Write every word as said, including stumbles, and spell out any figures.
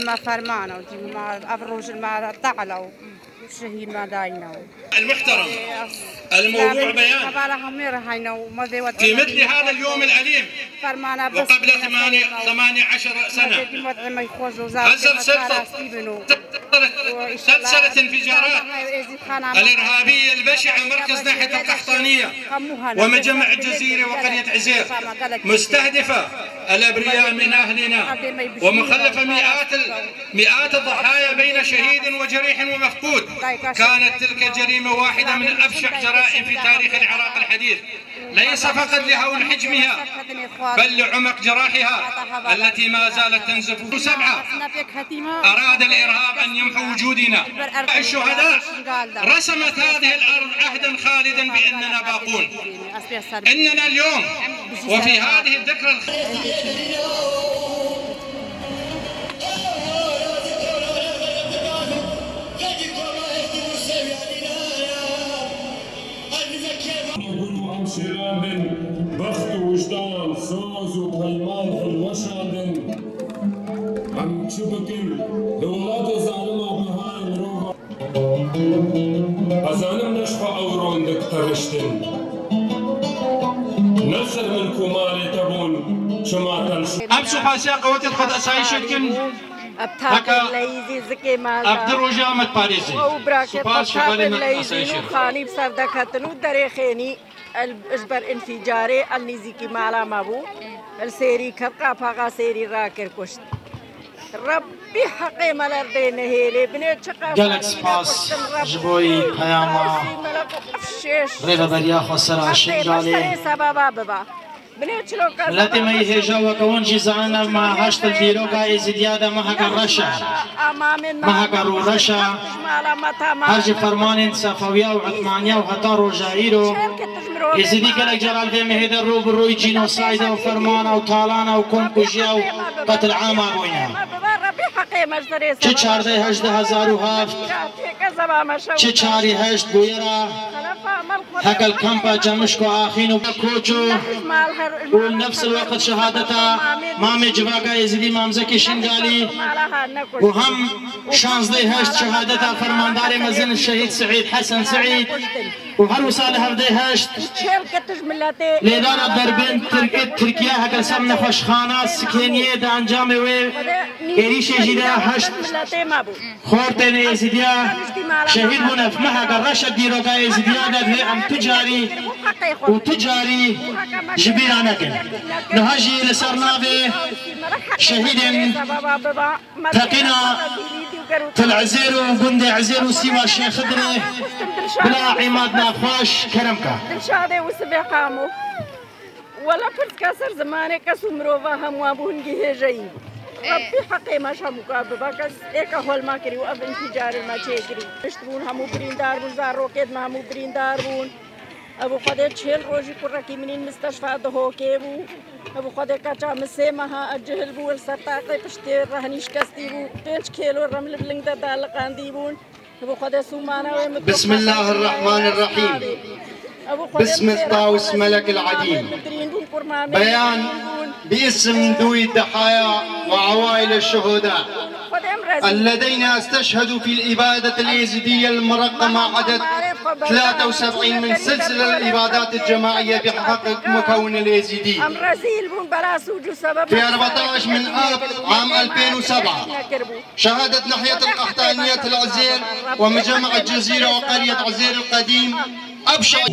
ما فرمانه وجيب ما أفروج ما تعلو شهيد ما داينه. المحترم، الموضوع بيان. في مثل هذا اليوم الأليم، وقبل ثمانية، ثمانية عشر سنة، أزر سلطة سلسلة انفجارات الإرهابية البشعة مركز ناحية القحطانية ومجمع الجزيرة وقرية عزير، مستهدفة الأبرياء من أهلنا، ومخلفة مئات ال-، مئات الضحايا بين شهيد وجريح ومفقود. كانت تلك الجريمة واحدة من أبشع جرائم في تاريخ العراق الحديث، ليس فقط لهول حجمها، بل لعمق جراحها التي ما زالت تنزف. سبعة، أراد الإرهاب أن يمحو وجودنا. الشهداء رسمت هذه الأرض عهدا خالدا بأننا باقون. إننا اليوم وفي هذه الذكرى الخ- Gul û em şêran din, bext û wijdan, saz û peyman hilweşandin. Em çi bikin? Li welatê zalima bihayê mirova. Ez zanim neşfa ewron dik periştin. Ne ser milk û malê te bûn, çima te li Em supasiya qewetê xwe di asayişê dikin. Heka ev di roja me diparêzin. Supas ji xalê me di asayişê. Xanî bi ser deketin û derêxênî el, ji ber înfîcarê el nîzîkî mala me bû. El sêrî ket qapaxa sêrî rakir kuşt. Rebbî heqê me lerdê nehêlê. Binê çi qas Gelek spas ji bo peyama rêveberiya xwe ser a Şingalê. Miletê me yê hêja weke wan jî zanin ev meha heşt li dîroka Êzidiya de meheke reş e. Meheke rûreş e. Her ji fermanên Sefewiya û Uthmaniya û heta roja îro Êzidî gelek cara li vê mehê de rû bi rûyî cînosayda û fermana û talana û komkujiya û qetilama bûne. Çi çardeh heşt du hezar û heft, çi çarî heşt bûyera Hekel kampa Camişko Axîn û Koço û nefs el weqt şehadeta mamê civaka Êzidî Mamzekî Şingalî û hem şazdeh heşt şehadeta fermandarê mezin Şehîd Seîd Hesen Seîd û her wisa li hevdeh heşt lêdana derbên Tirk-, Tirkiye hekel ser nexweşxana Sikêniyê di encamê wê êrîşê jî de heşt Xortên Êzidiya şehîd bûne. Meheke reş e dîroka Êzidiya de divê em tu carî û tu carî ji bîra nekin. Niha jî li ser navê şehîdên teqîna Til Ezêr û gundê Ezêr û Sîva Şêx Xidirê bila Îmad Naxweş kerem ke. Dilşadê Wisifê Qamo. Wela pirsika ser zimanê kes û mirova hemû bû hingî hêjeyî. Rebbî heqê me ji hemûka bibe, kes êka hol me kirî û ev înfîcarê me çêkirî. Pişt bûn, hemû birîndar bûn, zarokêd me hemû birîndar bûn. Ev Xwedê çil rojî kurekî min în misteşfa Dihokê bû. Ev Xwedê keça min sê meha e cihil bû, li ser taqê piştê rehnî şikestî bû. Pênc kêlo reml bi ling de daliqandî bûn. بسم الله الرحمن الرحيم. باسم الطاوس ملك العديم. بيان باسم ذوي الضحايا وعوائل الشهداء. اللذين استشهدوا في الإبادة الإيزيدية المرقمة عدد ثلاثة وسبعين من سلسلة الإبادات الجماعية بحق مكون الإيزيدي. في أربعتاش من آب عام ألفين وسبعة. شهدت ناحية القحطانية العزير ومجمع الجزيرة وقرية عزير القديم أبشع